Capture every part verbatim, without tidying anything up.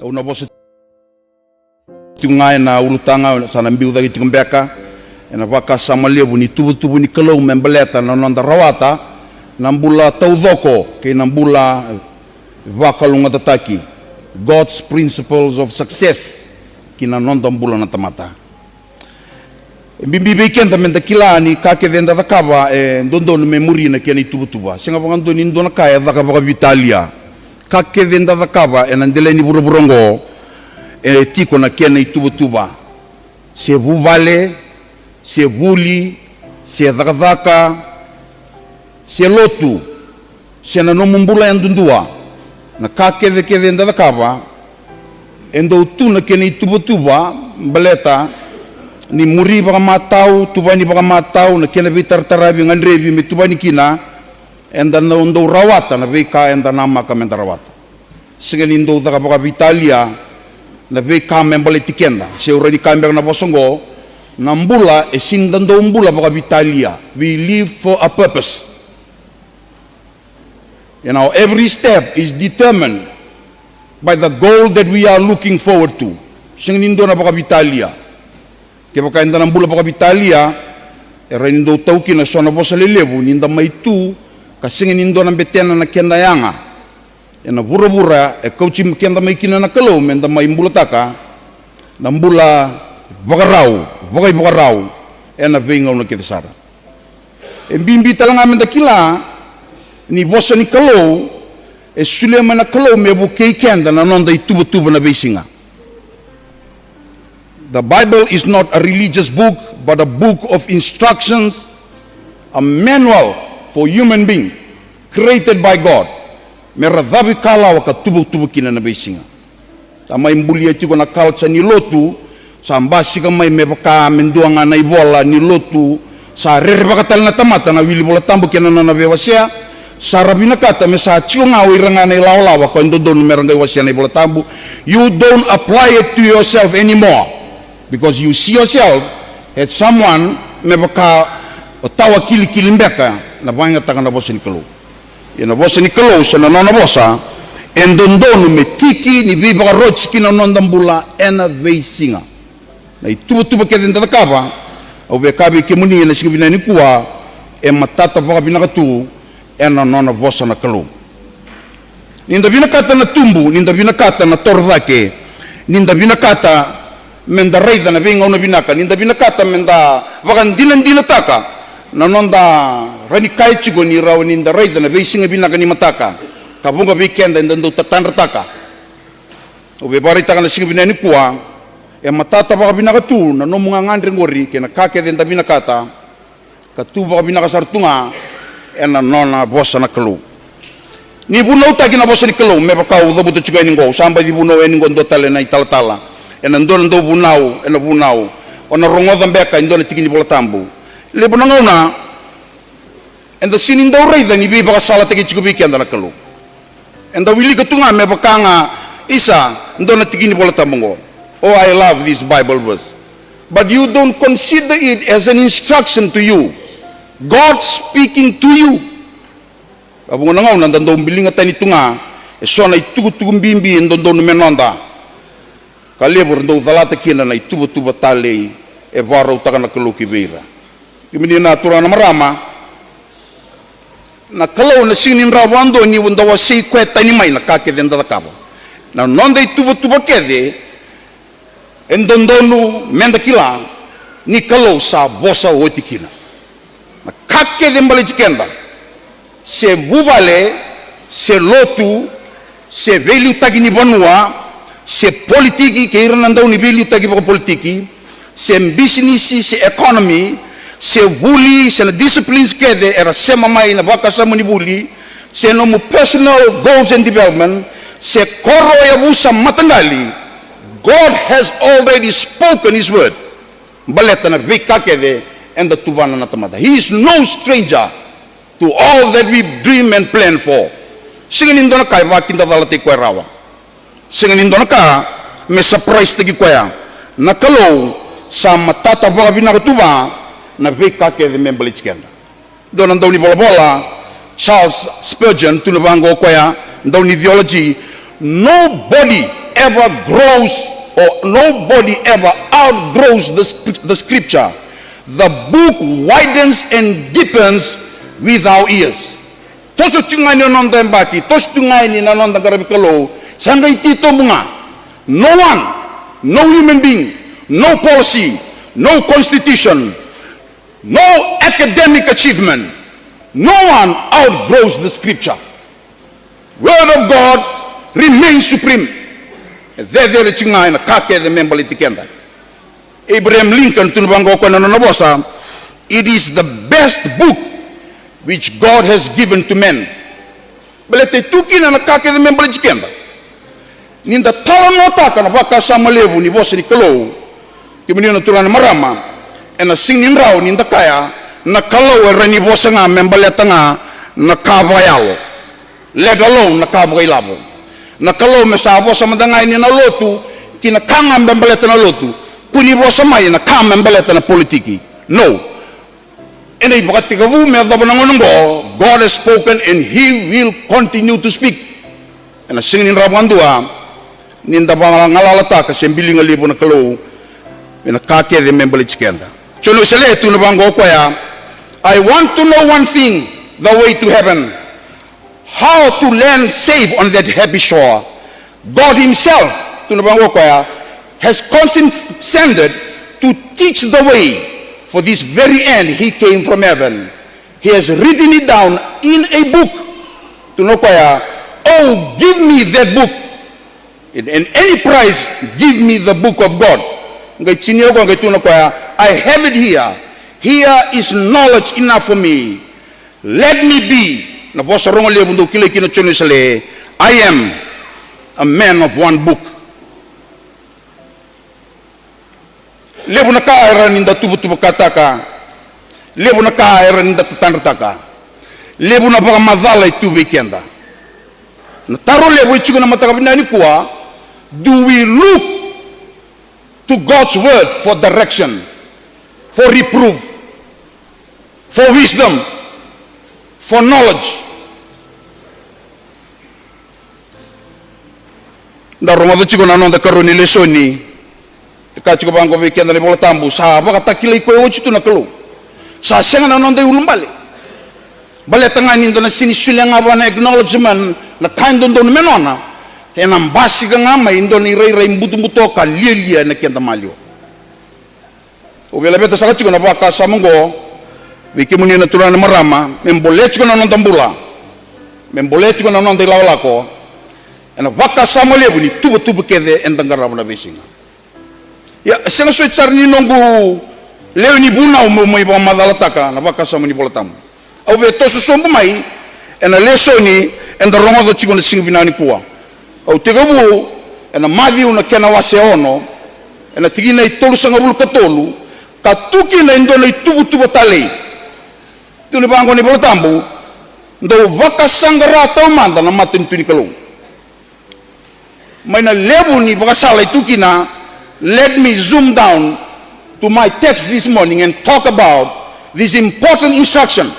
Au na vosa tiko ga ena ulutaga, sa na biu cake tiko beka ena vakasama levu ni tuvatuva ni Kalou me baleta na noda rawata na bula taucoko kei na bula vakalougatataki, God's principles of success, ki na noda bula na tamata. E bibi vei keda me da kila ni ka kece eda cakava e dodonu me muri na kena ituvatuva. Sega vakadua ni dua na ka e caka vakaveitalia. Ka kece eda cakava ena dela ni vuravura oqo e tiko na kena ituvatuva. Se vuvale, se vuli, se cakacaka, se lotu, se na nomu bula yadudua, na ka kecekece eda cakava e dau tu na kena ituvatuva, baleta ni muri vakamatau, tuvani vakamatau, na kena veitarataravi, gadrevi me tuvani kina, eda na dau rawata na veika eda namaka me da rawata. Sega ni dau caka vakaveitalia na veika me baleti keda. Se au rawa ni kaya beka na vosa oqo, na bula e sega ni da dau bula vakaveitalia. We live for a purpose. You know, every step is determined by the goal that we are looking forward to. Sega ni dua na vakaveitalia. Kevaka eda na bula vakaveitalia, e rawa ni dau tau kina so na vosa lelevu ni da mai tu ka sega ni dua na betena na keda yaga. Ena vuravura e kauti keda mai kina na Kalou me da mai bulataka na bula vakarau, vakaivakarau, ena veigauna kece sara. E bibi tale ga me da kila ni vosa ni Kalou e solia mai na Kalou me vukei keda na noda ituvatuva na veisiga. The Bible is not a religious book, but a book of instructions, a manual for human being, created by God. Me ra cavuikalawa ka tuvatuva kina na veisiga. Sa mai bulia tiko na culture ni lotu, sa basika mai me vaka me dua ga na ivola ni lotu, sa rerevaka tale na tamata na wili Vola Tabu kei na nona veiwasea, sa ra vinakata me sa tiko ga o ira ga na ilawalawa ka dodonu me ra qai wasea na iVola Tabu. You don't apply it to yourself anymore, because you see yourself as someone me vaka o tawa kilikili beka na vakayagataka na vosa ni Kalou. Ia na vosa ni Kalou se na nona vosa e dodonu me tiki ni veivakaroti ki na noda bula ena veisiga. Na ituvatuva kece eda cakava, au via kaya vei kemuni ena siga vinaka nikua, e matata vakavinaka tu ena nona vosa na Kalou. Ni da vinakata na tubu, ni da vinakata na toro cake, ni da vinakata me da raica na veigauna vinaka, ni da vinakata me da vakadinadinataka na noda rawa ni kaya tiko ni rawa ni da raica na veisiga vinaka ni mataka, ka vuqa vei keda eda dau tatadrataka. Au via vakaraitaka na siga vinaka nikua, e matata vakavinaka tu na nomu gagadre qori kei na ka kece eda vinakata, ka tu vakavinaka sara tu ga ena nona vosa na Kalou. Ni vunautaki na vosa ni Kalou, me vaka au cavuta tiko yani qo, au sa baci vunau yani qo dua tale na italatala ena dua na dauvunau, ena vunau o na rogoca beka e dua na tiki ni Vola Tabu. Levu na gauna eda sega ni dau raica ni veivakasalataki tiko vei keda na Kalou. Eda wilika tu ga me vaka ga, isa, dua na tiki ni Vola Tabu oqo. Oh, I love this Bible verse. But you don't consider it as an instruction to you. God speaking to you. A vuqa na gauna da dau biliga tani tu ga e so na itukutuku bibi e dodonu me noda, ka levu era dau calata kina na ituvatuva talei e vakarautaka na Kalou ki vei ira. Kemuni na turaga, na marama, na Kalou ena sega ni rawa vakadua ni da wasei koya tani mai na ka kece eda cakava. Na noda ituvatuva kece e dodonu me da kila ni Kalou sa vosa oti kina. Na ka kece e baleti keda, se vuvale, se lotu, se veiliutaki ni vanua, se politiki kei ira na dau ni veiliutaki vakapolitiki, se bisinisi, se economy, se vuli, se na disciplines kece era sema mai na vakasama ni vuli, se nomu personal goals and development, se koro, yavusa, mataqali, God has already spoken his word. Baleta na veika kece eda tuvana na tamata. He is no stranger to all that we dream and plan for. Sega ni dua na ka e vakidacalataki koya rawa. Sega ni dua na ka me surprise-taki koya. Na Kalou sa matata vakavinaka tu va na veika kece me baleti keda. Dua na daunivolavola, Charles Spurgeon, tukuna vaqo o koya, dau ni theology, nobody ever grows, or nobody ever outgrows the, scrip- the scripture. The book widens and deepens with our ears. Toso tiko ga ni noda yabaki, toso tiko ga ni na noda qaravi Kalou, sa qai titobu ga. No one, no human being, no policy, no constitution, no academic achievement, no one outgrows the scripture. Word of God remains supreme. E cecere tiko ga ena ka kece me baleti keda. Abraham Lincoln tukuna vaqo o koya na nona vosa, it is the best book which God has given to men. Baleta e tu kina na ka kece me baleti keda. Ni da talanoataka na vakasama levu ni vosa ni Kalou, kemuni na turaga na marama, ena sega ni rawa ni da kaya na Kalou e rawa ni vosa ga me baleta ga na ka vakayalo, let alone na ka vakailavo. Na Kalou me sa vosa mada ga yani na lotu, ki na ka ga me baleta na lotu, kua ni vosa mai na ka me baleta na politiki. No. Ena ivakatekivu me yacova na gauna oqo, God has spoken and he will continue to speak. Ena sega ni rawa vakadua ni da vagalalataka se biliga levu na Kalou ena ka kece me baleti keda. Joni Wesele tukuna vaqo o koya, I want to know one thing, the way to heaven. How to land safe on that happy shore. God himself, tukuna vaqo o koya, has condescended to teach the way. For this very end he came from heaven. He has written it down in a book. Tukuna o koya, oh, give me that book. In, in any price, give me the book of God. Qai tinia o koya, qai tukuna o koya, I have it here. Here is knowledge enough for me. Let me be, na vosa rogo levu dou kilai kina o Joni Wesele, I am a man of one book. Levu na ka era ni da tuvatuvakataka, levu na ka era ni da tatadrataka, levu na vakamacala e tu vei keda. Na taro levu e tiko na mataka vinaka nikua, do we look to God's word for direction, for reproof, for wisdom, for knowledge? Da rogoca tiko na noda karua ni lesoni. E kaya tiko vaqo vei keda na iVola Tabu, sa vakatakilai koya oti tu na Kalou. Sa sega na noda iulubale. Baleta ga ni da na sega ni solia ga vua na acknowledgement na ka e dodonu me nona, ena basika ga mai e dua na irairai butobuto ka lialia ena keda maliwa. Au via laveta saka tiko na vakasama oqo vei kemuni na turaga na marama, me bolea tiko na noda bula, me bolea tiko na noda ilakolako ena vakasama levu ni tuvatuva kece eda qarava na veisiga. Ia, e sega soti sara ni noqu lewe ni vunau meu mai vakamacalataka na vakasama ni Vola Tabu. Au via toso sobu mai ena lesoni eda rogoca tiko na siga vinaka nikua. Au tekivu ena Maciu na kena wase ono, ena tikina e tolusagavulu ka tolu, ka tu kina e dua na ituvatuva talei. Tukuna vaqo na iVola Tabu, dou vakasaqara taumada na matanitu ni Kalou. Mai na levu ni vakasala e tu kina, let me zoom down to my text this morning and talk about this important instruction.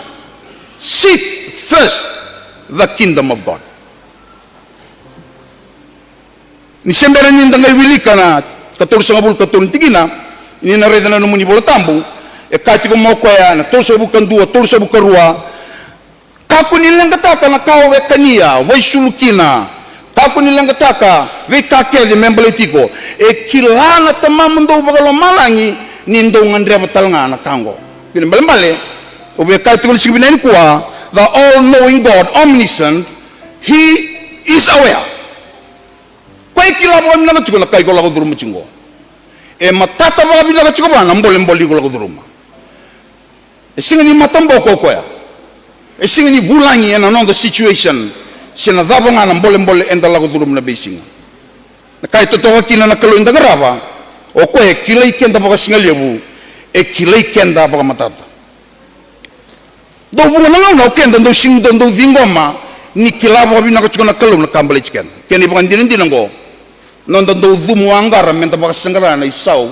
Seek first the kingdom of God. Ni se bera ni da qai wilika na ka tolusagavulu ka tolu ni tikina, ni na raica na nomuni Vola Tabu, e kaya tiko mai o koya na tolusagavulu ka dua, tolusagavulu ka rua, kakua ni leqataka na ka o via kania, vakaisulu kina. Kakua ni leqataka veika kece me baleti iko. E kila na Tamamudou vakalomalagi ni dou gadreva tale ga na ka oqo. Kena ibalebale, au via kaya tiko na siga vinaka nikua, the all-knowing God, omniscient, he is aware. Koya e kila vakavinaka tiko na ka iko lako curuma tiko oqo. E matata vakavinaka tiko vua na bolebole iko lako curuma. E sega ni mataboko o koya. E sega ni vulagi ena noda situation se na cava ga na bolebole eda lako curuma na veisiga. Na ka e totoka kina na Kalou eda qarava, o koya e kilai keda vakasigalevu, e kilai keda vakamatata. Dau vuqa na gauna o keda dau sega ni dau ciqoma ni kila vakavinaka tiko na Kalou na ka baleti keda. Kena ivakadinadina oqo, noda dau cumu aqara meda vakasaqara na isau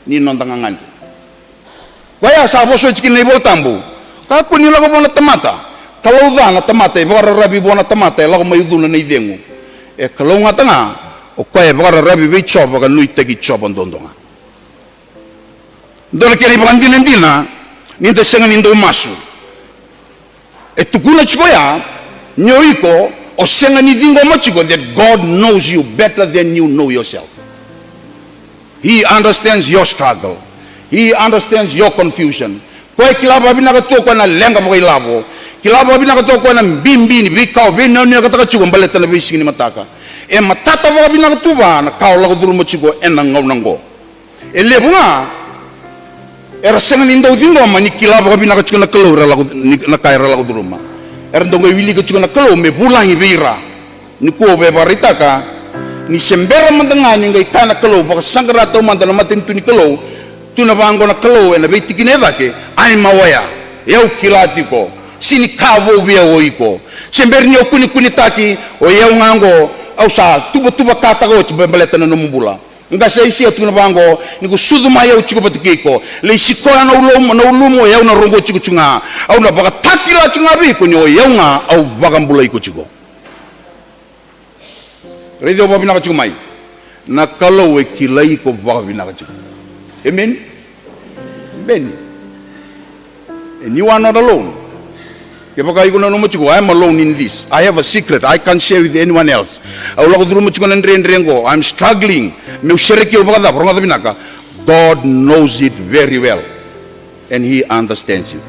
ni noda gagadi. Koya sa vosa oti kina na iVola Tabu, kakua ni lako vua na tamata. Kalou ca na tamata, e vakararavi vua na tamata e lako mai ucuna na icegu. E kalougata ga O koya e vakararavi vei Jiova ka nuitaki Jiova duadua ga. Dua na kena ivakadinadina ni da sega ni dau masu. E tukuna tiko ya ni o iko o sega ni ciqoma tiko that God knows you better than you know yourself. He understands your struggle. He understands your confusion. Koya e kila vakavinaka tu o koya na leqa vakailavo. Kila vakavinaka tu o koya na bibi ni veika o veinuyanuya kataka tiko baleta na veisiga ni mataka. E matata vakavinaka tu va na ka o lako curuma tiko ena gauna oqo. E levu ga era sega ni dau ciqoma ni kila vakavinaka tiko na Kalou era lako, ni, na ka era lako curuma. Era dau qai wilika tiko na Kalou me vulagi vei ira. Nikua au via vakaraitaka ni se bera mada ga ni qai kaya na Kalou, vakasaqara taumada na matanitu ni Kalou, tu na vaqo na Kalou ena veitikina e cake, ai ma oya, e au kila tiko, sega ni ka vou vei au o iko. Se bera ni o kunekunetaki, o yau ga oqo, au sa tuvatuvakataka oti ba-, baleta na nomu bula. Qase Aisea tukuna vaqo, ni ko sucu mai au tiko vata kei iko. Lai sikoya na ulumu, na ulumu, o yau na roqo tiko tiko ga. Au na vakatakila tiko ga vei iko ni o yau ga au vakabulai iko tiko. Raici au vakavinaka tiko mai. Na Kalou e kilai iko vakavinaka tiko. Amen. Amen. And you are not alone. Kevaka iko nanuma tiko, I am alone in this. I have a secret I can't share with anyone else. Au lako curuma tiko na dredre qo. I'm struggling. Meu sereki au vakacava, rogoca vinaka. God knows it very well. And he understands you.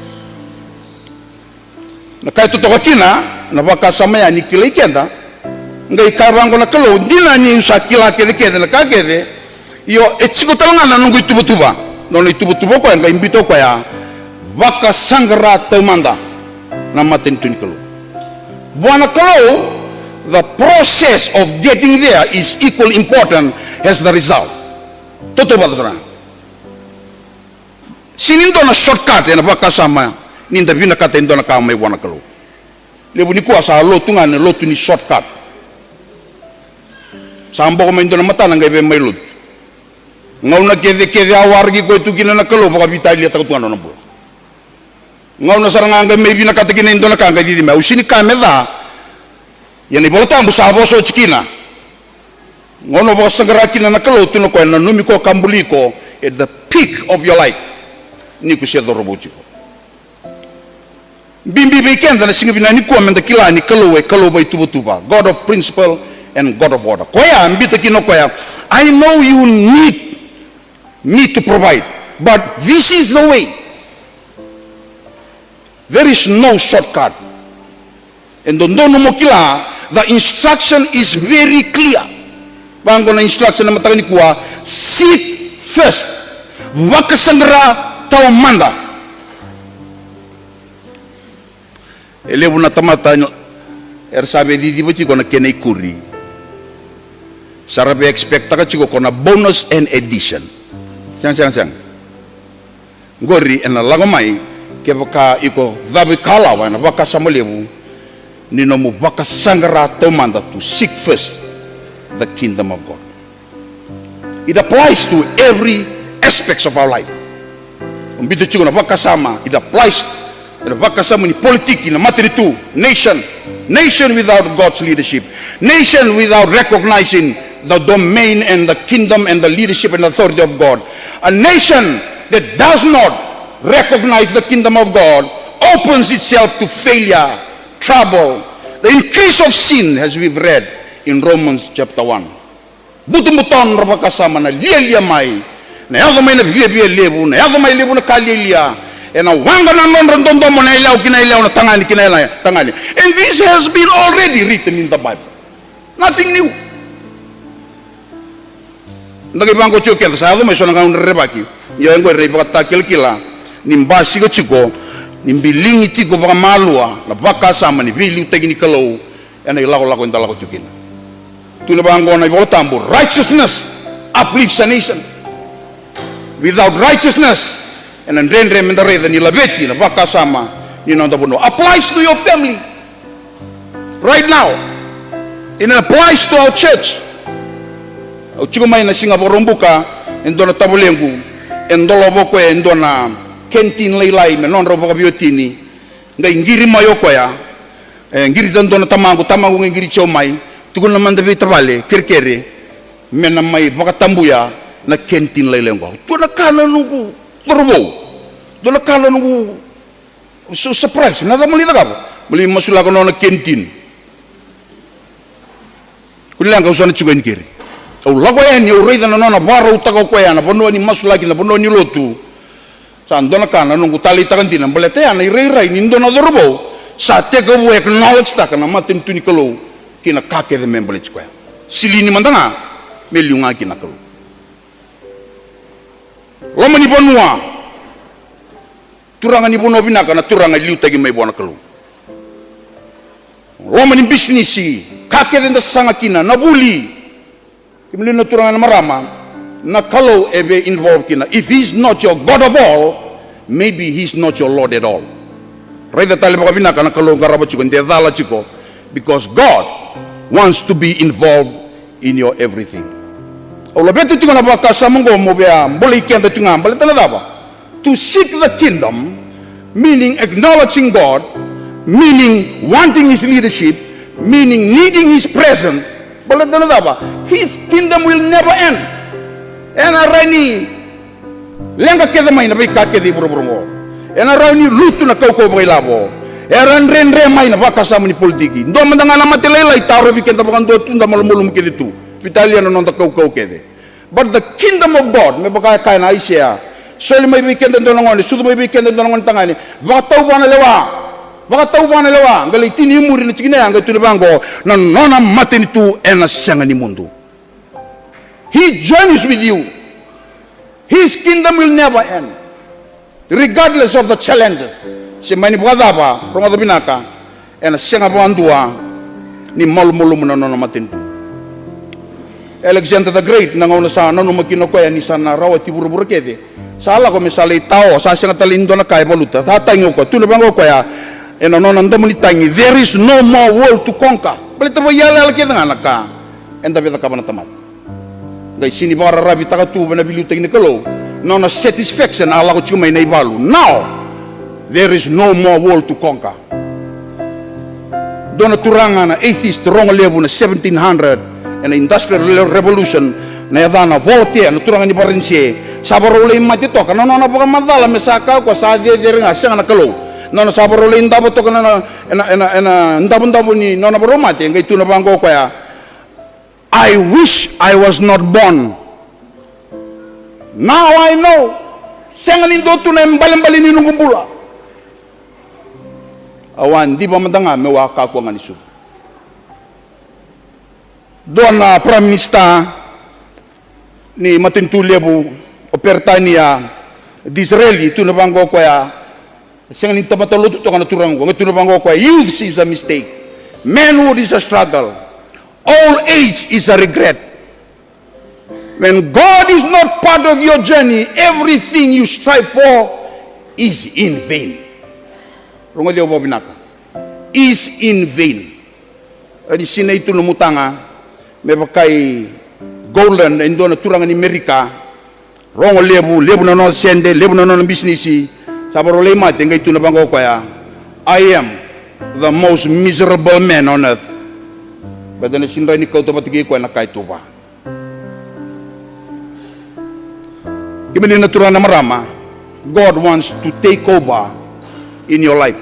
Na ka e totoka kina na vakasama ya ni kilai keda, qai kaya vaqo na Kalou, dina niu sa kila kecekece na ka kece, io, e tiko tale ga na noqu ituvatuva. Nona ituvatuva o koya, qai biuta o koya, vakasaqara taumada na matanitu ni Kalou. Vua na Kalou, the process of getting there is equal important as the result. Tautauvata sara ga. Sega ni dua na shortcut ena vakasama ni da vinakata e dua na ka mai vua na Kalou. Levu nikua sa lotu ga na lotu ni shortcut. Sa boko mai dua na matana qai via mai lotu. Gauna kecekece a waraki koya tu kina na Kalou, vakavitaliataka tu ga na nona bula. Gauna sara ga qai mai vinakata kina e dua na ka qai cici mai. Au sega ni kaya me ca. Ia na iVola Tabu sa vosa oti kina. Gauna o vakasaqara kina na Kalou, tukuna o koya, nanumi koya ka buli iko at the peak of your life. Ni ko se cauravou tiko. Bibi vei keda na siga vinaka nikua meda kila ni Kalou e Kalou vakaituvatuva, God of principle and God of order. Koya, biuta kina o koya, I know you need me to provide, but this is the way. There is no shortcut. E dodonu mo kila, the instruction is very clear. Vaqo na instruction na mataka nikua, seek first. Vakasaqara taumada. E levu na tamata era sa via ciciva tiko na kena ikuri. Sa ra via expecttaka tiko ko na bonus and addition. Sega, sega, sega. Qori ena lako mai kevaka iko cavuikalawa ena vakasama levu ni nomu vakasaqara taumada, to seek first the kingdom of God. It applies to every aspects of our life. Au biuta tiko na vakasama, it applies ena vakasama ni politiki, na matanitu, nation, nation without God's leadership, nation without recognizing the domain and the kingdom and the leadership and authority of God. A nation that does not recognize the kingdom of God opens itself to failure, trouble, the increase of sin, as we've read in Romans chapter one. Butobuto na nodra vakasama, na lialia mai, na yaco mai na viavia levu, na yaco mai levu na ka lialia. Ena waqa na nodra dodomo na yalewa ki na yalewa, na tagane ki na yalewa, tagane. And this has been already written in the Bible. Nothing new. Da qai vaqo tiko keda, sa yaco mai so na gauna rerevaki. Ia oqo era ivakatakilakila ni basika tiko, ni biligi tiko vakamalua na vakasama ni veiliutaki ni Kalou ena ilakolako eda lako tiko kina. Tukuna vaqo na iVola Tabu, righteousness uplifts a nation. Without righteousness, ena dredre meda raica ni laveti na vakasama ni noda vanua. Applies to your family right now. It applies to our church. Au tiko mai na siga Vakaraubuka, e dua na tavalequ e dolava o koya e dua na canteen lailai me nodrau vakaveiwatini. Qai qiri mai o koya, e, qirita dua na tamaqu, tamaqu qai qiriti au mai, tukuna mada vei tavale, kerekere, me na mai vakatabuya na canteen lailai oqo. Dua na ka na noqu cauravou, dua na ka na noqu su-, surprise, na cava mo lai cakava? Mo lai masulaka na nona canteen. Kua ni leqa, au sa na tiko yani keri. Au lako yani, au raica na nona vakarautaka o koya na vanua ni masulaki, na vanua ni lotu. Sa dua na ka na noqu taleitaka dina, baleta ya na irairai ni dua na cauravou sa tekivu acknowledge-taka na matanitu ni Kalou kei na ka kece me baleti koya. Silini mada ga me liu ga kina na Kalou. Loma ni vanua, turaga ni vanua vinaka, na turaga e liutaki mai vua na Kalou. Loma ni bisinisi, ka kece da saga kina, na vuli. Kemuni na turaga na marama, na Kalou e vei involve kina. If he's not your God of all, maybe he's not your Lord at all. Raica tale vakavinaka, na Kalou qarava tiko, de cala tiko, because God wants to be involved in your everything. Au laveta tiko na vakasama oqo mo via bolei keda tiko ga, baleta na cava? To seek the kingdom, meaning acknowledging God, meaning wanting his leadership, meaning needing his presence. Baleta na cava? His kingdom will never end. Ena rawa ni leqa kece mai na veika kece e vuravura oqo. Ena rawa ni lutu na kaukauwa vakailavo. Era dredre mai na vakasama ni politiki. Dua mada ga na mate lailai, tarovi keda vakadua tu, da malumalumu kece tu. Veitalia na noda kaukauwa kece. But the kingdom of God, me vaka e kaya na Aisea, soli mai vei keda e dua na gone, sucu mai vei keda e dua na gone tagane, vakatau vua na lewa, vakatau vua na lewa, qai lai tini i muri na tikina ya, qai tukuna vaqo, na nona matanitu ena sega ni mudu. He journeys with you. His kingdom will never end. Regardless of the challenges. Se mani vakacava, rogoca vinaka, ena sega vakadua ni malumalumu na nona matanitu. Alexander the Great, na gauna sa nanuma kina o koya ni sa na rawati vuravura kece, sa lako me sa lai tao, sa sega tale ni dua na ka e valuta. Sa tagi o koya, tukuna vaqo o koya ena nona domo ni tagi, "There is no more world to conquer." Baleta vakaiyalayala kece ga na ka eda via cakava na tamata. Qai sega ni vakararavitaka tu vei na veiliutaki ni Kalou. Nona satisfaction a lako tiko mai na ivalu. Now, there is no more world to conquer. Dua na turaga na atheist rogo levu na seventeen hundred, ena Industrial Re-, Revolution, na yacana Voltaire, na turaga ni Varanise. Sa varau lai mate toka, na nona vakamacala me sa kaya o koya sa cecere ga, sega na Kalou. Nona sa varau lai davo toka na, na, ena, ena, ena davodavo ni nona varau mate, qai tukuna vaqo o koya, "I wish I was not born. Now I know." Sega ni dua tu na ibalebale ni noqu bula. Au a diva mada ga meu a kakua ga ni sucu. Dua na Prime Minister ni matanitu levu o Peritania, Disraeli, tukuna vaqo o koya, sega ni tamata lotu toka na turaga oqo, qai tukuna vaqo o koya, "Youth is a mistake. Manhood is a struggle. Old age is a regret. When God is not part of your journey, everything you strive for is in vain." Rogoci au vakavinaka. Is in vain. Rawa ni sinai tu nomu taga me vaka i Gordon, e dua na turaga ni Merika. Rogo levu, levu na nona sede, levu na nona bisinisi. Sa varau lai mate, qai tukuna vaqo o koya, "I am the most miserable man on earth." Baleta ni sega ni rawa ni kauta vata kei koya na ka e tu vua. Kemuni na turaga na marama, God wants to take over in your life.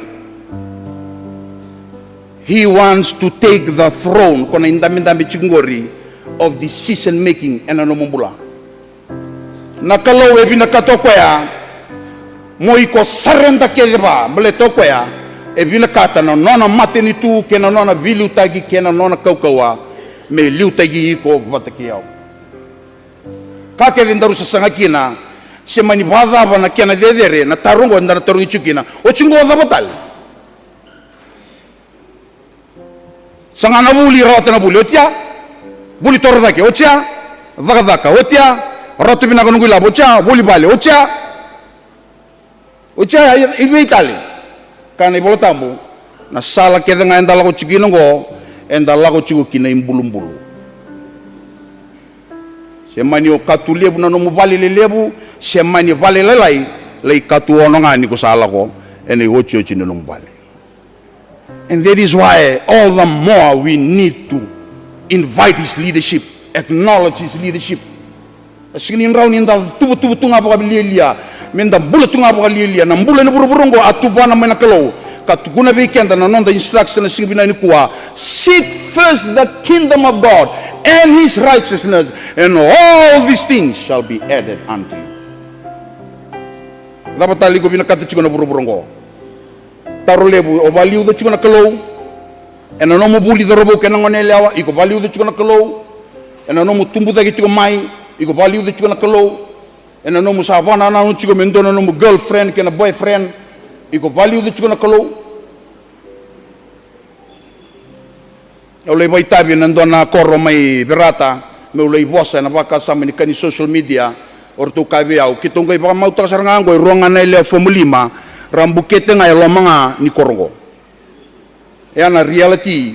He wants to take the throne, ko na idabedabe tiko qori, of decision making ena nomu bula. Na Kalou e vinakata o koya mo iko surrender kece vua, baleta o koya e vinakata na nona matanitu kei na nona veiliutaki kei na nona kaukauwa me liutaki iko vata kei au. Ka kece daru sasaga kina, se mani vakacava na kena cecere, na taro oqo eda na tarogi tiko kina, oti oqo cava tale? Saga na vuli, rawata na vuli, oti ya. Vuli torocake, oti ya. Cakacaka, oti ya. Ratu vinaka noqu ilavo, oti ya. Voli vale, oti ya. Oti ya, i vei tale? Kaya na iVola Tabu, na sala kece ga eda lako tiko kina oqo, eda lako tiko kina i bulubulu. Se mani o katu levu na nomu vale lelevu, se mani vale lailai, lai katu ono ga ni ko sa lako ena iotioti ni nomu vale. And that is why all the more we need to invite his leadership. Acknowledge his leadership. E sega ni rawa ni da tuvatuva tu ga vakalialia, me da bula tu ga vakalialia. Na bula ena vuravura oqo a tuvana mai na Kalou, ka tukuna vei keda na noda instruction na siga vinaka nikua: "Seek first the kingdom of God and his righteousness, and all these things shall be added unto you." Cava tale iko vinakata tiko na vuravura oqo? Taro levu, o vakaliuca tiko na Kalou? Ena nomu vuli cauravou kei na goneyalewa, iko vakaliuca tiko na Kalou? Ena nomu tubu cake tiko mai, iko vakaliuca tiko na Kalou? Ena nomu sa vakanananu tiko me dua na nomu girlfriend kei na boyfriend, iko vakaliuca tiko na Kalou? Au lai vakaitavi ena dua na koro mai Verata, meu lai vosa ena vakasama ni ka ni social media. O ratou kaya vei au, keitou qai vakamautaka sara ga oqo e rua ga na yalewa Fomu Lima, ra bukete ga e loma ga ni koro oqo. E a na reality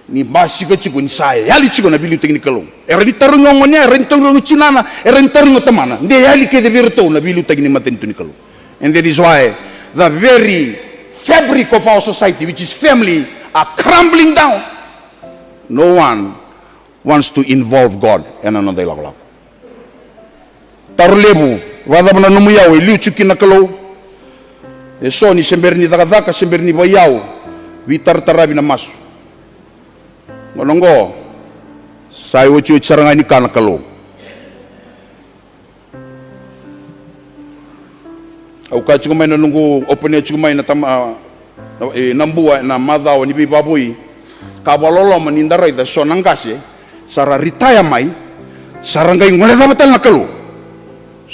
ni basika tiko ni sa yali tiko na veiliutaki ni Kalou. Era ni tarogi o gonea, era ni tarogi o tinana, era ni tarogi o tamana. De yali kece vei iratou na veiliutaki ni matanitu ni Kalou. And that is why the very fabric of our society, which is family, are crumbling down. No one wants to involve God ena noda ilakolako. Taro levu, vakacava na nomu iyau e liu tiko kina na Kalou? E so ni se bera ni cakacaka, se bera ni vakaiyau, veitarataravi na masu. Gauna oqo sa iotioti sara ga ni kana na Kalou. Au kaya tiko mai na noqu open-a tiko mai na tama, na, e, Nabua ena macawa ni veivakavoui. Ka vakaloloma ni da raica e so na qase sa ra retire mai, sa ra qai gole cava tale na Kalou.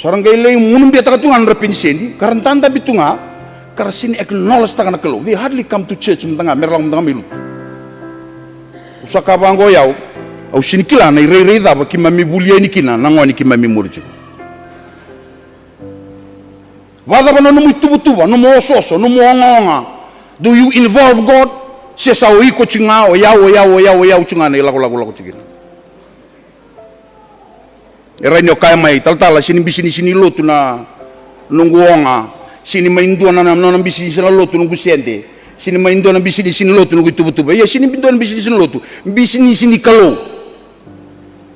Sa ra qai lai gunubiataka tu ga na nodra peniseni, ka ra dadabe tu ga, ka ra sega ni acknowledge-taka na Kalou. They hardly come to church mada ga, me ra lako mada ga mai lotu. Au sa kaya vaqo o yau, au sega ni kila na irairai cava keimami vuli yani kina na gone keimami muri tiko. Vakacava na nomu ituvatuva, nomu osooso, nomu ogaoga? Do you involve God? Se sa o iko tiko ga, o yau, o yau, o yau, o yau tiko ga na ilakolako lako tiko kina. E rawa ni o kaya mai, talatala, sega ni bisinisi ni lotu na noqu oga, sega ni mai dua na, na nona bisinisi na lotu noqu sede, sega ni mai dua na bisinisi ni lotu noqu ituvatuva. Ia, sega ni dua na bisinisi ni lotu, bisinisi ni Kalou.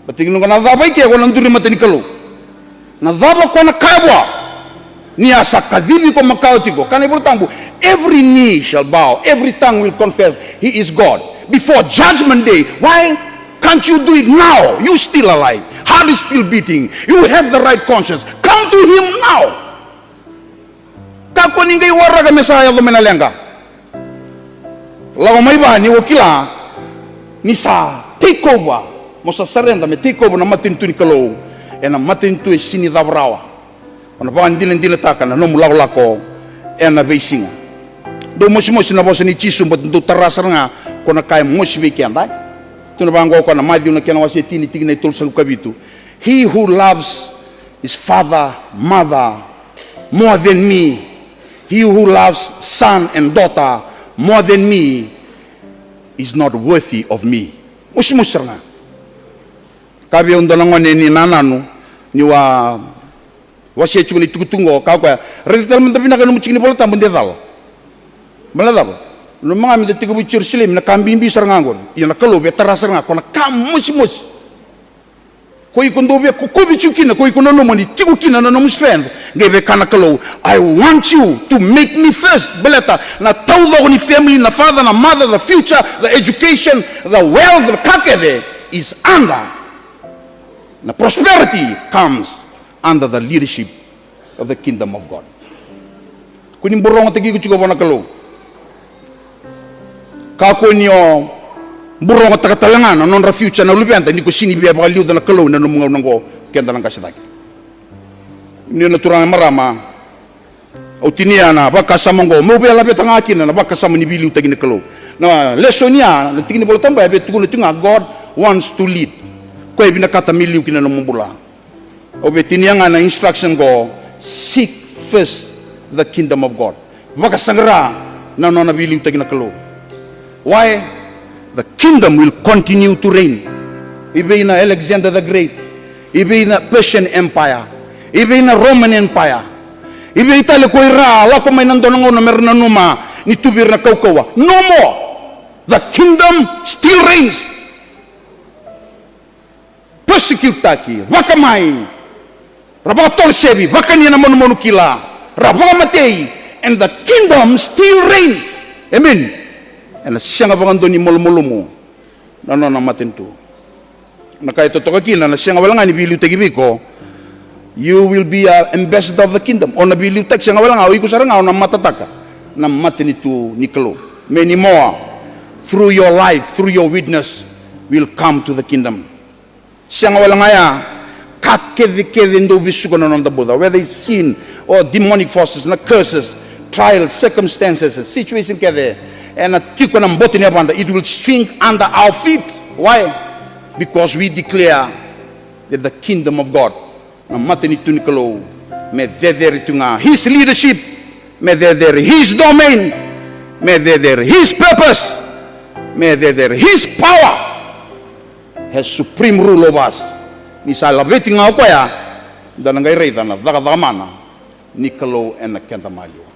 Baleta ni o na cava i ke, o na duri mata ni Kalou. Na cava o na kaya vua? Ni a sa kacivi iko makawa tiko. Kaya na iVolatabu, every knee shall bow, every tongue will confess he is God before judgment day. Why can't you do it now? You still alive. Heart is still beating. You have the right conscience. Come to him now. Kakua ni qai waraka me sa yaco mai na leqa. Lako mai vua ni o kila ni sa take over, mo sa surrender me take over na matanitu ni Kalou. Ena matanitu e sega ni cava rawa. O na vakadinadinataka na nomu lakolako ena veisiga. Dou mosimosi na vosa nei Jisu, baleta dou tara sara ga, o na kaya mosi vei keda. Tukuna vaqo o koya na Maciu na kena wase e tini, tikina e tolusagavulu ka vitu. He who loves his father, mother more than me, he who loves son and daughter more than me is not worthy of me. Mosimosi sara ga. Kaya vei au e dua na gone ni nananu, niu a wasea tiko na itukutuku oqo, kaya o koya, raica tale mada vinaka na nomu tiki ni Volatabu de cala. Baleta na cava? Lomani me da tekivu i Jerusalemi, na ka bibi sara ga oqo. Ia na Kalou via tara sara ga, o na kaya mosimosi. Ko iko dau via kukuvi tiko kina, ko iko nanuma ni tiko kina na nomu strength, qai via kaya na Kalou, I want you to make me first. Baleta na taucoko ni family, na father, na mother, the future, the education, the wealth, na ka kece is under. Na prosperity comes under the leadership of the kingdom of God. Kua ni burogotaki iko tiko vua na Kalou. Kakua ni o burogotaka tale ga na nodra future na luveda ni ko sega ni via vakaliuca na Kalou ena nomu gauna oqo, keda na qase cake. Ni na turaga, marama, au tinia na vakasama oqo meu via laveta ga kina na vakasama ni veiliutaki ni Kalou. Na lesoni ya, na tiki ni Volatabu ya e via tukuna tiko ga, God wants to lead. Koya e vinakata me liu kina nomu bula. Au via tinia ga na instruction qo, seek first the kingdom of God. Vakasaqara na nona veiliutaki na Kalou. Why? The kingdom will continue to reign. I vei na Alexander the Great, i vei na Persian Empire, i vei na Roman Empire, i vei tale ko ira a lako mai na dua na gauna me ra nanuma ni tu vei ira na kaukauwa. No more. The kingdom still reigns. persecute-taki, vakamai, ra vakatorosevi, vakania na manumanu kila, ra vakamatei, and the kingdom still reigns. Amen. Ena sega vakadua ni malumalumu na nona matanitu. Na ka e totoka kina, na sega wale ga ni veiliutaki vei iko. You will be a ambassador of the kingdom. O na veiliutaki, sega wale ga, o iko sara ga o na matataka na matanitu ni Kalou. Many more, through your life, through your witness, will come to the kingdom. Sega wale ga ya, ka kecekece dau vesuka na noda bula, whether it's sin or demonic forces, na curses, trials, circumstances, situation kece ena tiko na boto ni yavada, it will sink under our feet. Why? Because we declare that the kingdom of God, na matanitu ni Kalou, me cecere tu ga. His leadership, me cecere. His domain, me cecere. His purpose, me cecere. His power has supreme rule over us. Ni sa laveti ga o koya, da na qai raica na cakacaka mana ni Kalou ena keda maliwa.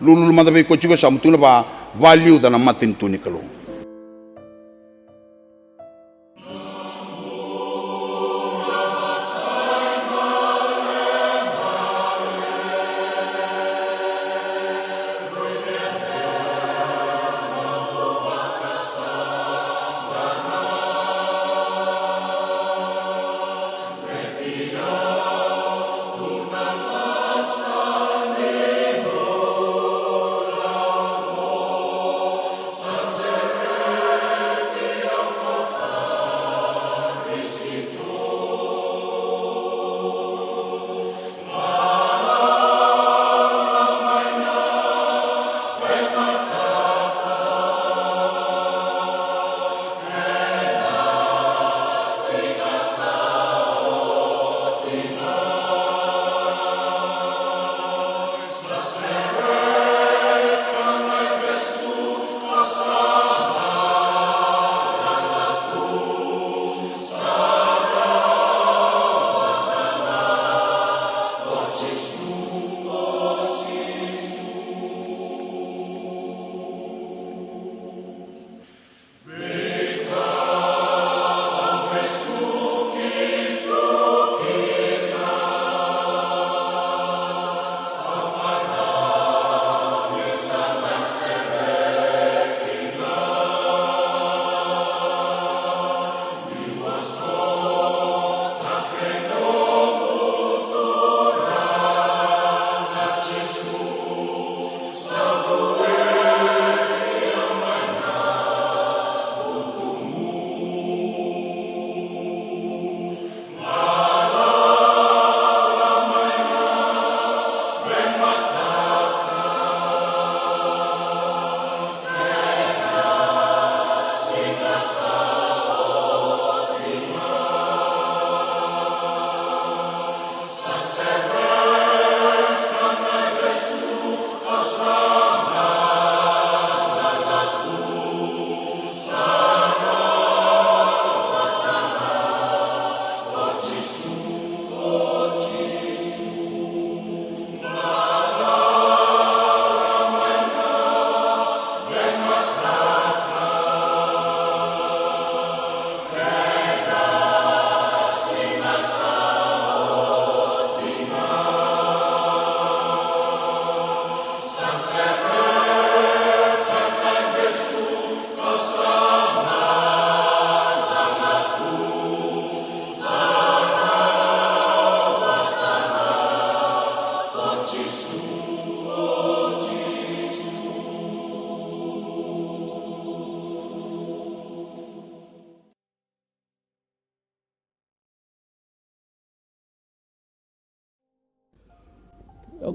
Lululu mada vei koya tiko, sa mutu na va, valiuca na matanitu ni Kalou.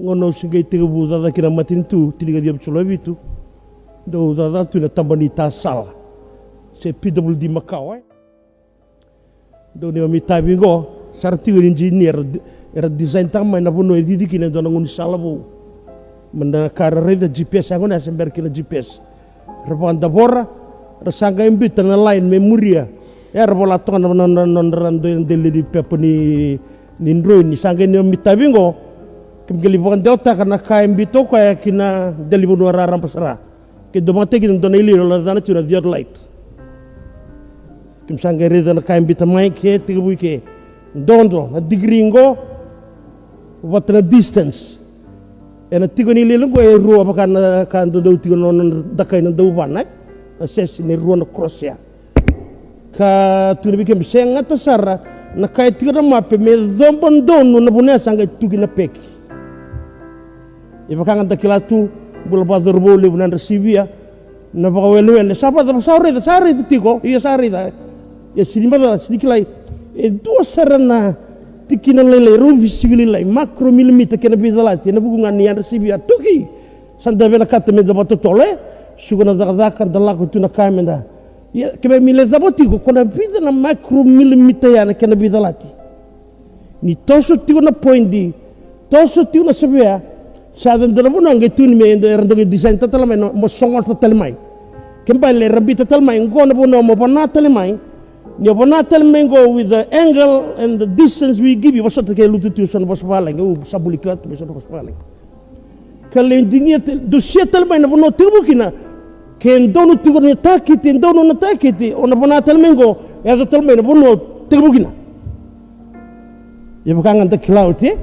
Gauna au se qai tekivu cakacaka kina na matanitu, tinikaciwa vitusagavulu ka vitu, dau cakacaka tu ena taba ni tasala se P W D makawa, e. Dau ni mai tavi qo, sa ra tiko na engineer, era design taka mai na vanua e cici kina e dua na gaunisala vou. Mada ka ra raica G P S, ya gona ya se bera kina G P S. Ra vakadavora, ra sa qai biuta na line me muria. Era vola toka na, na, na, na nodra dui deli ni pepa ni, ni drone, ni sa qai ni mai tavi qo. Keimami qai lai vakadewataka na ka e biuta o koya ki na dela ni vanua raraba sara. Ke dau vakayagataki kina dua na iliuliu, e lako cake tu na theodolite. Keimami sa qai raica na ka e biuta mai ke tekivu i ke. Dodo na degree qo vata na distance. Ena tiko ni lailai qo e rua vaka na ka dodonu tiko na nona dakai na dauvana, e? Na sese ni rua na cross ya. Ka tukuna vei keimami se gata sara na ka e tiko na mape me coba donu na vanua ya sa qai tuki na peki. E vaka ga da kila tu, bula vakacauravou levu na yadra sivia, na vakawelewele, sa vacava, sa raica, sa raica tiko, ia sa raica. Ia sini macala, sini kilai, e dua sara na tikina lailai, rau visivi lailai, macrometer, kena veicalati, ena vuku ga ni yadra sivia, tuki. Sa da vinakata me da vakatotolo, e? Suka na cakacaka, da lako tu na ka me da. Ia, keimami lai cava tiko, ko na vica na macrometer ya na kena veicalati. Ni toso tiko na poidi, toso tiko na sevea, sa yaco e dua na vanua qai tukuni me era dau qai design-taka tale mai, na mo sogota tale mai. Ke bale era biuta tale mai, qo na vanua mo vana tale mai. Ni o vana tale mai qo with the angle and the distance we give you, vosota ke lutu tiko so na vosa vavalagi, au sa buli kila tu mai so na vosa vavalagi. Ka lai digia tale, dusia tale mai na vanua o tekivu kina. Ke donu tiko na takiti, e donu na takiti, o na vana tale mai qo, e yaco tale mai na vanua o tekivu kina. Ia vaka ga da kila oti, e?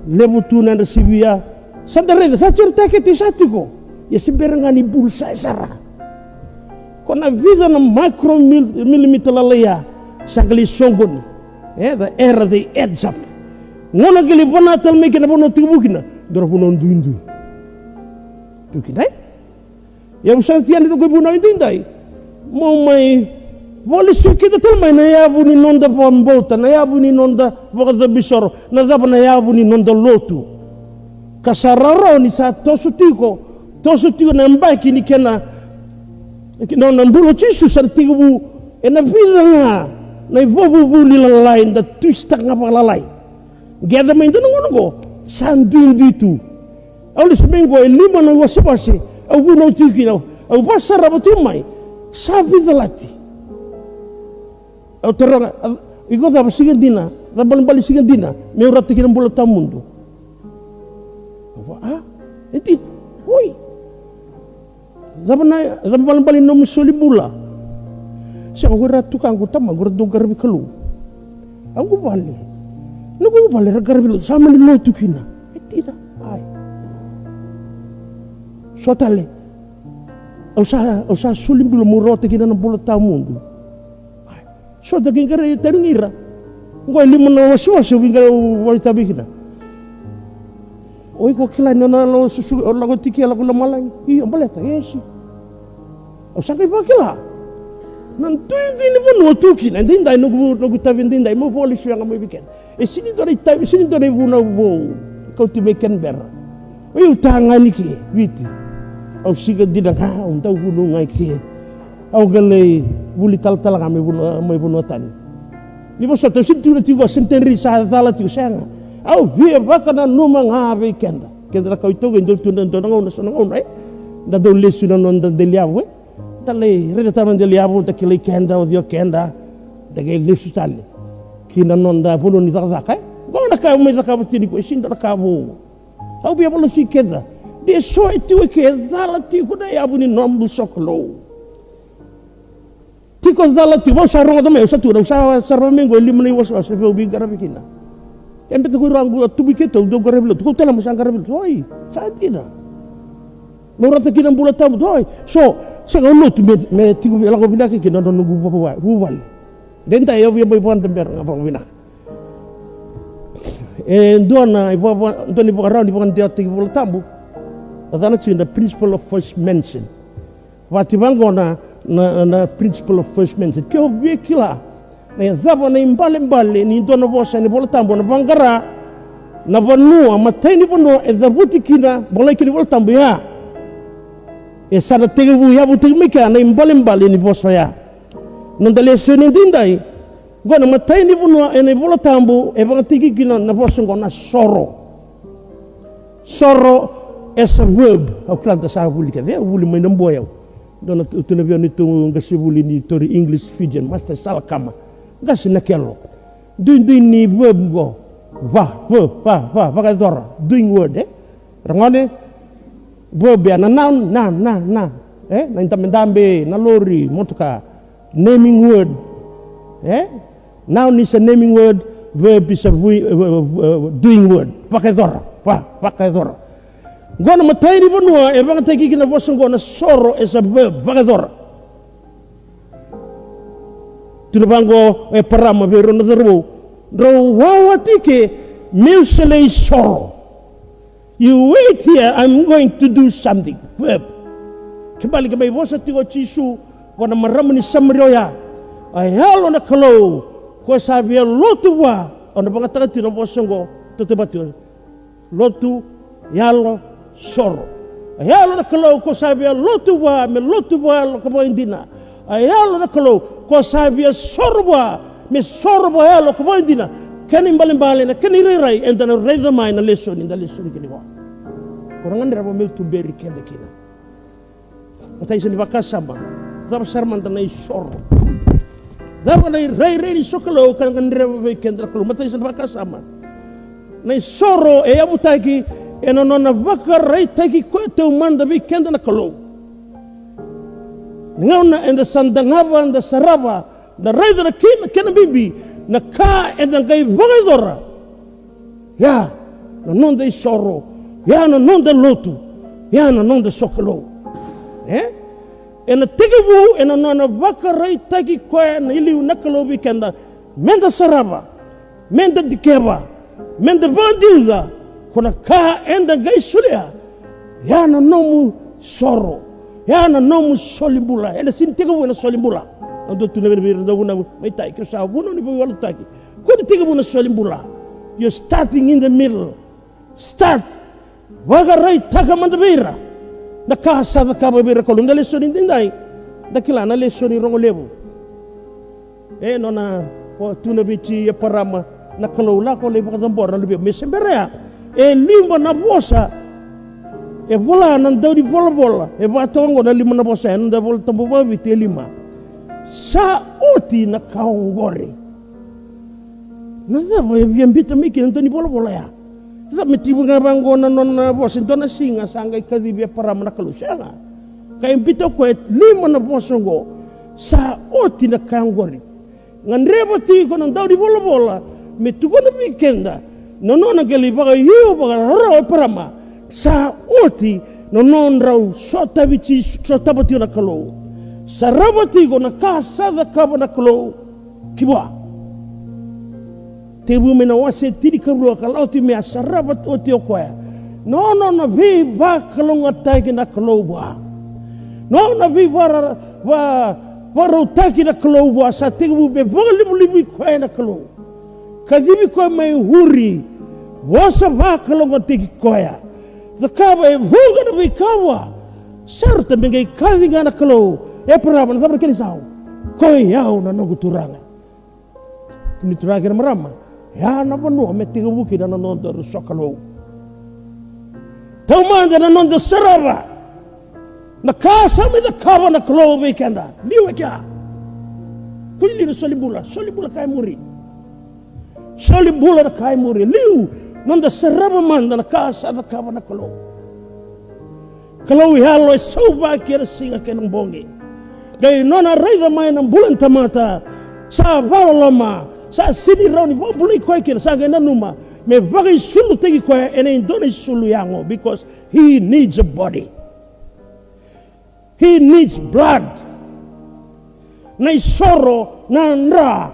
Levu tu na yadra sivia. Sa da raica, sa tiko na takiti, sa tiko. Ia se bera ga ni bullseye sara. Ko na vica na micrometer lalai ya, sa qai lai soqoni. E, the error, they adds up. Gauna qai lai vana tale mai kina vanua o tekivu kina, dua na vanua duidui. Tu kina, e? Ia au sa tia ni noqu ivunau edaidai. Mo mai vakalesuya keda tale mai na yavu ni noda vakabauta, na yavu ni noda vakacabisoro, na cava na yavu ni noda lotu. Ka sa rawarawa ni sa toso tiko, toso tiko na yabaki ni kena, na, na bula o Jisu sa na tekivu ena vica ga na ivakavuvuli lalai, da twist-taka ga vakalalai. Qai yaco mai dua na gauna qo, sa duidui tu. Au lesu mai qo e lima na iwasewase, au vunau tiko kina, au vakasarava tiko mai, sa veicalati. Au taroga, a, iko cava siga dina, cava balebale siga dina meu rawata kina bula tawamudu? Au va, a? E dina? Oi. Cava na, cava balebale ni nomu soli bula? Sega, ko ira tukaqu, tamaqu ra dau qaravi Kalou. Au qu vale. Noqu vale ra qaravi lotu, sa mani lotu kina. E dina. Ai. So tale. Au sa, au sa soli bula meu rawata kina na bula tawamudu. Ai. So da qai qaravi tani ira. Qo e lima na wasewase au veiqaravi, au vakaitavi kina. O iko kila ni o na lako susu, o lako tiko, lako lomalagi. Io, baleta, e si. Au sa qai vakila. Na duidui ni vanua tu kina, edaidai noqu, noqu itavi edaidai, meu vakalesuya ga mai vei keda. E sini dua na itavi, sini dua na ivunau vou. Kauti mai Canberra. O iau tagane ke Viti. Au siga dina ga, au dau vunau ga ke. Au qai lai vuli talatala ga mai vanua, mai vanua tani. Ni vosota, au sini tiko na tiko, centenary sa cala tiko, sega. Au via vakananuma ga vei keda. Keda na kawa iTaukei, dau tu na dua na gauna, so na gauna, e? Da dau lesu na noda deliavu, e? Da lai raica tale na deliavu, da kilai keda, o cei o keda. Da qai lesu tale ki na noda vanua ni cakacaka, e? Qo na ka au mai cakava tiko nikua, e sini dua na ka vou. Au via vakalesuya keda. De so e tiko e ke, e cala tiko na yavu ni nomu sokalou. Tiko cala tiko, au sa rogoca mai, au sa tukuna, au sa sarava mai qo e lima na iwasewase vei au veiqaravi kina. E beta ko ira qo a tubu i keitou, dau qaravi lotu, kau tale mo sa qaravi lotu, oi, sa dina. Meu rawata kina bula tawamudu, oi, so, sega, au lotu me, me tiko, me lako vinaka kina na noqu vava-, vuvale. Edaidai au via mai vakadabera ga vakavinaka. E dua na ivakava-, dua na ivakarau ni vakadewataki Vola Tabu. Na cana tiko na principle of first mention. Vati vaqo na, na, na principle of first mention. Ke o via kila na cava na ibalebale ni dua na vosa ena Vola Tabu, na vaqara na vanua, matai ni vanua e cavuti kina, volai kina Vola Tabu ya. E sa na tekivu yavutaki mai kea na ibalebale ni vosa ya. Noda lesoni edaidai. Qo na matai ni vanua ena iVola Tabu e vakayagataki kina na vosa qo na soro. Soro as a verb. Au kila da sa vuli kece, au vuli mai na Bua au. Dua na tu, tu na via ni tu qase vuli ni tori English Fijian, Master Salakama. Qase na kelo. Duidui ni verb qo. Va, va, va, va, vakayacora. Doing word, e? Ragone, verb ya na noun, na, na, na. E? Na idabedabe, na lori, motoka. Naming word. E? Noun is a naming word, verb is a vui- uh, uh, uh, doing word. Vakayacora. Va- vakayacora. Qo na matai ni vanua e vagataki kina na vosa qo na soro as a verb. Vakayacora. Tukuna vaqo o Eparama vei rau na cauravou, drau wawa tiko ke, meu sa lai soro. You wait here, I'm going to do something. Verb. Kena ibalebale ke mai vosa tiko o Jisu vua na marama ni Samaria oya, a Yalo na Kalou ko sa via lotu vua. Au na vagataka tiko na vosa oqo, tautauvata tiko. Lotu, yalo, soro. A Yalo na Kalou ko sa via lotu vua me lotu vakayalo ka vakaidina. A Yalo na Kalou ko sa via soro vua me soro vakayalo ka vakaidina. Kena ibalebale, na kena irairai eda na raica mai na lesoni, da lesoni kina qo. Ko na gadreva meu tuberi keda kina. Matai, sa ni vakasama, cava sara mada na isoro? Cava na irairai ni sokalou ka gadreva vei keda na Kalou? Matai, sa ni vakasama. Na isoro e yavutaki ena nona vakaraitaki koya taumada vei keda na Kalou. Na gauna eda sa dagava, eda sarava, da raica na kena, kena bibi, na ka eda qai vakayacora. Ya na noda isoro, ya na noda lotu, ya na noda sokalou. E? Ena tekivu ena nona vakaraitaki koya na iliu na Kalou vei keda, meda sarava, meda dikeva, meda vakadiuca, ko na ka eda qai solia, ya na nomu soro, ya na nomu solibula. Ena sini tekivu ena solibula. Au dau tukuna vei ira na dauvunau mai tai, ke sa vunau ni veiwalataki, ko ni tekivu na solibula. You're starting in the middle. Start. Vakaraitaka mada vei ira na ka sa cakava vei ira na Kalou. Da lesoni daidai, da kila na lesoni rogo levu. E nona, o tukuna vei Eparama na Kalou, lako lai vakacabora na luvequ. Me se bera ya, e lima na vosa e vola na dau ni volavola, e vakatoka oqo na lima na vosa, ena dau iVolatabu vakaviti e lima. Sa oti na ka oqori. Na cava e via biuta mai kina na dau ni volavola ya? Cava me tekivu ga vaqo na nona vosa, e dua na siga sa qai kacivi Eparama na Kalou? Sega. Ka e biuta o koya e lima na vosa oqo. Sa oti na ka oqori. Gadreva tiko na dau ni volavola me tukuna vei keda na nona qai lai vakaiu vakarawarawa o Eparama. Sa oti na nodrau sotavi tiko, sotava tiko na Kalou. Sarava tiko na ka sa cakava na Kalou ki vua. Tekivu mai na wase tinikarua ka lako tiko mai, a sarava oti o koya na nona veivakalougatataki na Kalou vua. Na nona veivara- va- vakarautaki na Kalou vua, sa tekivu me vakalivaliva koya na Kalou. Kacivi koya mai Uri, vosa vakalougatataki koya. Cakava e vuqa na veika vua. Sa rauta me qai kaci ga na Kalou. Eparama, na cava na kena isau? Koi au na noqu turaga. Ni turaga kei na marama, ya na vanua me tekivu kina na nodaru sokalou. Taumada na noda sarava na ka sa mai cakava na Kalou vei keda. Liu e kea. Kua ni liu na solibula, solibula ka e muri. Solibula na ka e muri. Liu noda sarava mada na ka sa cakava na Kalou. Kalou yalo e sauvaki ena siga kei na bogi. Qai nona raica mai na bula ni tamata sa vakaloloma, sa sini rawa ni vakabulai koya kina, sa qai nanuma me vakaisulutaki koya ena dua na isulu yago, because he needs a body. He needs blood. Na isoro na dra.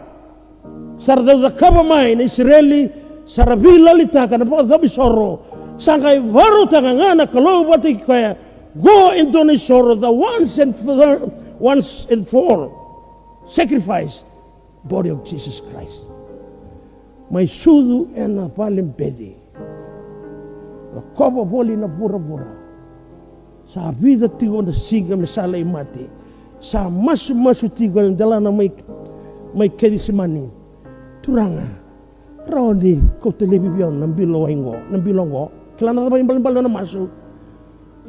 Sa ra dau cakava mai na Isireli, sa ra veilalitaka na vakacabo isoro. Sa qai vakarautaka ga na Kalou vata kei koya, qo e dua na isoro, the once and for, once and for all sacrifice, body of Jesus Christ. Mai sucu ena vale beci, lakova voli na vuravura. Sa vica tiko na siga me sa lai mate. Sa masumasu tiko ena delana mai, mai Kecisemani. Turaga, rawa ni kauta laivi vei au na bilo wai qo, na bilo qo? Kila na cava ibalebale na masu?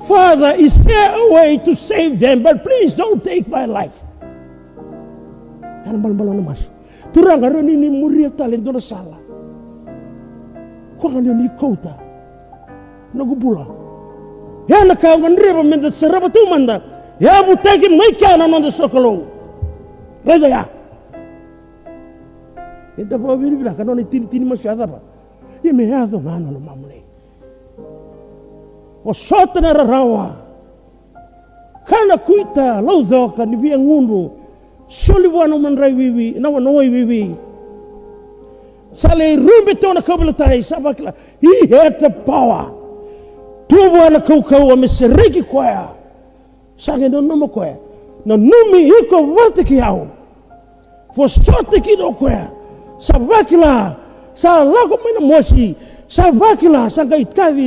Father, is there a way to save them? But please don't take my life. Ya na ibalebale na masu. Turaga, rawa ni ni muria tale e dua na sala? Koya ga ni ni kauta noqu bula. Ya na ka au gadreva meda sarava taumada. Yavutaki mai kea na noda sokalou. Raica ya. Eda vakavinavinaka na nona itinitini masu, a cava? Ia me yaco ga na lomamuni. Vosota na rarawa. Kana, kuita, laucoka, ni via gunu. Soli vua na madrai wiwi, na wa, na wai wiwi. Sa lai rube tu na kauveilatai, sa vakila. He had the power. Tu vua na kaukauwa me sereki koya. Sa qai nanuma koya. Nanumi iko vata kei au. Vosota kina o koya. Sa vakila. Sa lako mai na mosi. Sa vakila, sa qai tavi.